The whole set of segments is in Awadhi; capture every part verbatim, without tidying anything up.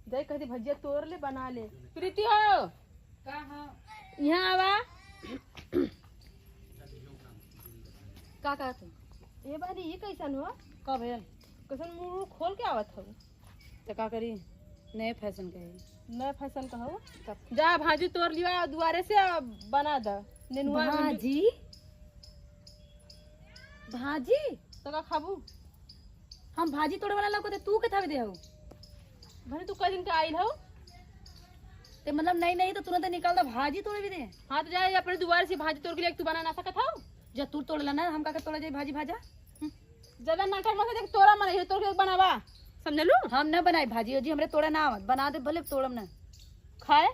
दे कहती, "भजिया तोड़ ले, बना ले।" प्रीति हो, का हो? यहाँ आवा। का कहत हो? ए बहनी, ये कैसन हो? का भइल? कैसन मुंह खोल के आवत हो? त का करी, नए फैशन के है। नए फैशन का हो? तब जा भाजी तोड़ लिया दुआरे से, आ बना द। नेनुआ भिंडी। भाजी? भाजी? तो का खाबू? हम भाजी तोड़े वाला लौकते, तू के थावे दे हो? भले तू कई दिन के आइल हो। ते मतलब नहीं, नहीं तो तुरंत निकाल दा, भाजी तोड़े भी दे। हाँ तो जा, अपने दुआरे से भाजी तोड़ के लिए तू बना ना सकत हो? जा तू तोड़ ला ना, हम का के तोड़े जाई भाजी भाजा? हम्म। ज्यादा नाटक मत कर, देख तोरा मन है, तोड़ के बनावा, समझलू? हम ना बनाई भाजी ओजी, हमरे तोड़ा ना आवत, बना दे भले तोड़म ना। खाए?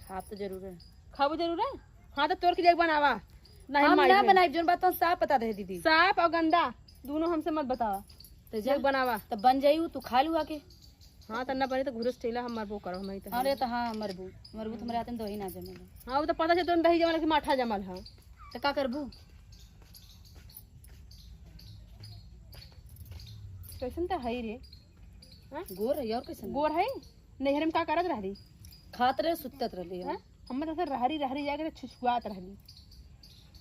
खाब तो जरूर है। खाबू जरूर है? हाँ तो तोड़ के लिए बनावा। नहीं हम माई ना है। बनाई, जोन बात तो साफ बता दे दीदी। साफ और गंदा दोनों हमसे मत बतावा। तो जा। एक बनावा। तो बन जाई, तू खा लू आके। हाँ, त ना बनी त घुरस ठेला हम मरबो करब, हम ही त अरे हई। त हाँ, मरबू, मरबू त हमरे हाथे में दही ना जमेला। हाँ, वो त पता चल तोन दही जमल कि माठा जमल है। त का करबू? कैसन त है रे? हाँ? गोर है और कैसन? गोर है? नैहर में का करत रहली? खात रहे, सुतत रहली है। हाँ? हमर त रहरी, रहरी जाके त छुछुआत रहली।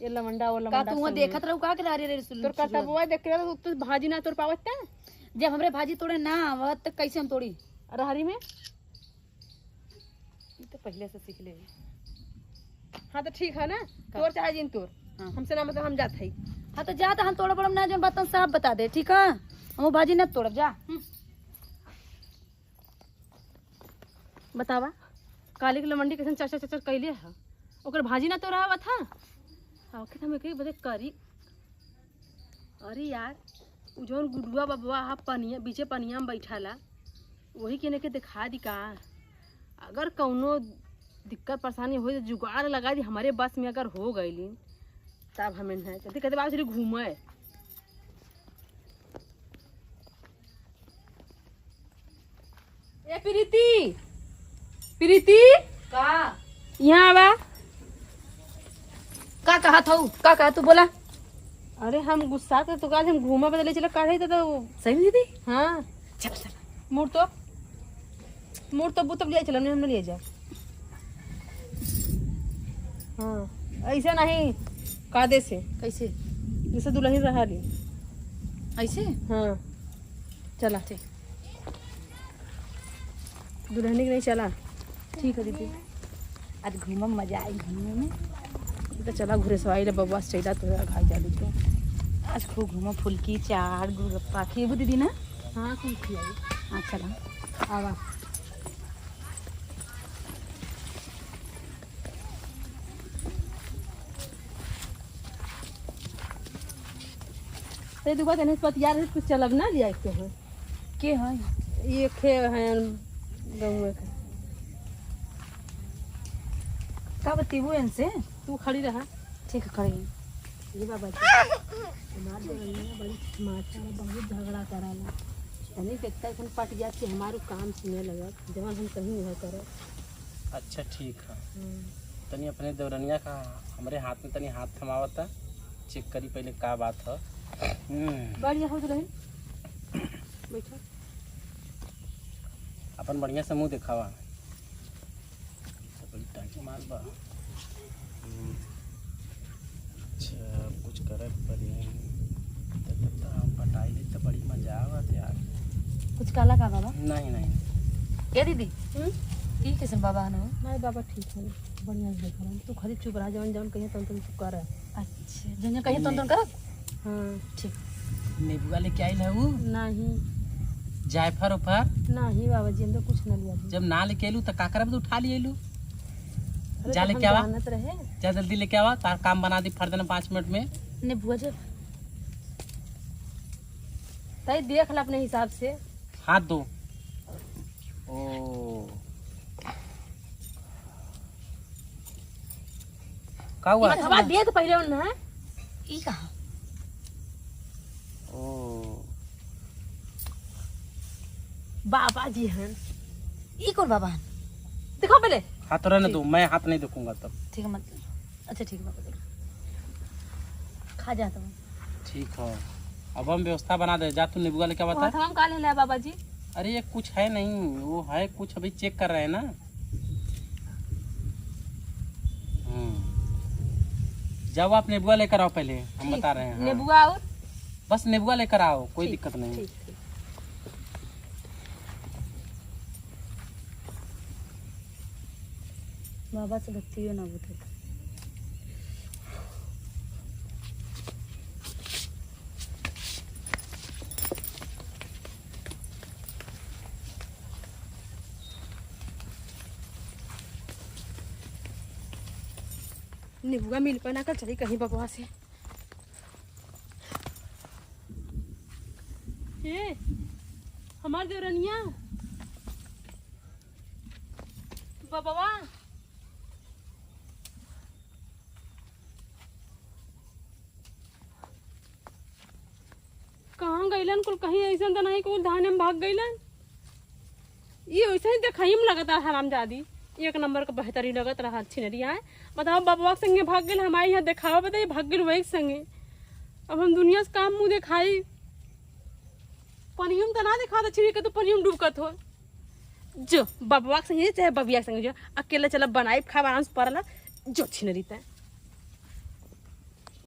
ये लवंडा, वो का लवंडा तू वहाँ सब देखत में। रहू का के रहरी, रहरी सुन-, तोर सुन-, करतबवा देख के तो तू भाजी ना तोड़ पावत त? जब हमरे भाजी तोड़े ना आवत, त कैसे हम तोड़ी? रहरी में? ई तो पहले से सीख ले। हाँ, तो ठीक है ना, का? तोड़ चाहे जिन तोड़। हाँ। हमसे ना मतलब, हम जात हई। हाँ, तो जा, तो हम तोड़ब, बड़म ना, जोन बात साफ बता दे, ठीक है? हम वो भाजी ना तोड़ब, जा। हम्म। बतावा, काली के लमंडी कैसन चरचर चरचर कैले है, ओकर भाजी ना तोड़ावत है। आखिर हम एकरे बदे करी। अरे यार, उ जौन गुडुआ बबुआ हा पनिया, बीचे पनिया में बैठाला, वही के ने के दिखा दी का? अगर कौनो दिक्कत परेशानी होई तो जुगाड़ लगा दी, हमारे बस में अगर हो गईली तब हमें नहीं चलती। कहते बाबा चली घूमे। ए प्रीति, प्रीति, का? यहाँ आवा। का कहत हऊ? का कहत तू बोला? अरे हम गुस्सा के तो आज हम घूमा बदले चला काढ़े तो, तो सही में दीदी? हाँ। चल, चल। मुड़ तो, मुड़ तो बुतब ले चला, हमने ले जा। हाँ, ऐसे नहीं, कादे से। कैसे? जैसे दुल्हन रहा ली। ऐसे? हाँ, चला। ठीक। दुल्हनी के नहीं चला। ठीक है दीदी। आज घूमम, मजा आई घूमे में। तो चला घुरे सवाई ले बबुआ से चला तोरा खाई जालू तो। आज खूब घूमो, फुल्की, चाट, गोलगप्पा खिएबू दीदी ना? हाँ, कुल खियाई। हाँ, चला। आवा। ते दुबा तने पतियार है, कुछ चलब ना लिया के हो। के है? ये खे हैं गाँव के। का बतेबू इनसे? तू खड़ी रहा। ठीक है, खड़ी। ये बाबा जी, हमार देवरिया बड़ी माचा है, बहुत झगड़ा कराला। तनी देखता है, पट जात कि हमारू काम सुने लगत, जवन हम कहीं वह करे। अच्छा, ठीक है। हम्म। तनी अपने देवरनिया का हमरे हाथ में तनी हाथ थमावता, चेक करी पहले का बात है। हम्म। बढ़िया हो तो रहे। बैठो। अपन बढ़िया से मुंह दिखावा। तो बड़ी टाइट माल बा। हम्म। अच्छा, अब कुछ करे के पड़ी। त, त, त हम पटाई ली त बड़ी मजा आवत यार। कुछ कहला का बाबा? नहीं, नहीं। ए दीदी, हम्म? ई कैसन बाबा हन हो? नहीं बाबा, ठीक है, बढ़िया से देख रहे हैं। तू खाली चुप रहा, जवन जवन कहिए तवन तवन तू कर। अच्छा, जवन जवन कहिए तवन तवन करब? हाँ। ठीक। नेबुआ लेके आइल है उ? नहीं। जायफर उफर? नहीं बाबा जी, हम तो कुछ ना लिया। जब ना लेके आइलू त का करब, तो उठा लिए लू। अरे जा तो लेके हम आवा। जानत रहे। जा जल्दी लेके आवा, तार काम बना दी फर्दन पाँच मिनट में। नेबुआ जब तई देख ला अपने हिसाब से। हाथ दो। ओ। का हुआ? ई हथवा दे तो पहले उन्हें। ई कहा? ओ। बाबा जी हन। ई कौन बाबा हन? दिखाओ पहले। हाथ रहने दो, मैं हाथ नहीं देखूंगा तब। ठीक है, मत। अच्छा, ठीक है, बाबा, देखो। खा जा तुम। ठीक है, अब हम व्यवस्था बना दे। जा तू नेबुआ लेके आवा था। हम का ले ले बाबा जी? अरे, ये कुछ है नहीं, वो है कुछ, अभी चेक कर रहे हैं ना। हम्म। जाओ, आप नेबुआ लेकर आओ पहले, हम ठीक। बता रहे हैं, हाँ। नेबुआ और? बस नेबुआ लेकर आओ, कोई ठीक, दिक्कत नहीं। ठीक, ठीक। बाबा से बतियो ना बूझत। नेबुआ मिल पाना का चली कहीं बबुआ से। ए, हमार देवरनिया, बबवा, कहाँ गइलन कुल? कहीं अइसन त नहीं कुल धाने में भाग गइलन? ई वैसे ही देखाई में लगता है हरामजादी, एक नंबर का बेहतरीन लगत रहा छिनरी आए। बताओ, बबवा के संगे भाग गेल, हमारे यहाँ देखावा बताइए, भाग गेल वही के संगे। अब हम दुनिया से काम मुँह देखाई? पनियुम तो ना देखावत छिनरी के, तो पनियुम डूबकत हो। जो बबवा के संगे चाहे बबिया के संगे जो, अकेले चला बनाई खाब आराम से पड़ला। जो छिनरी तय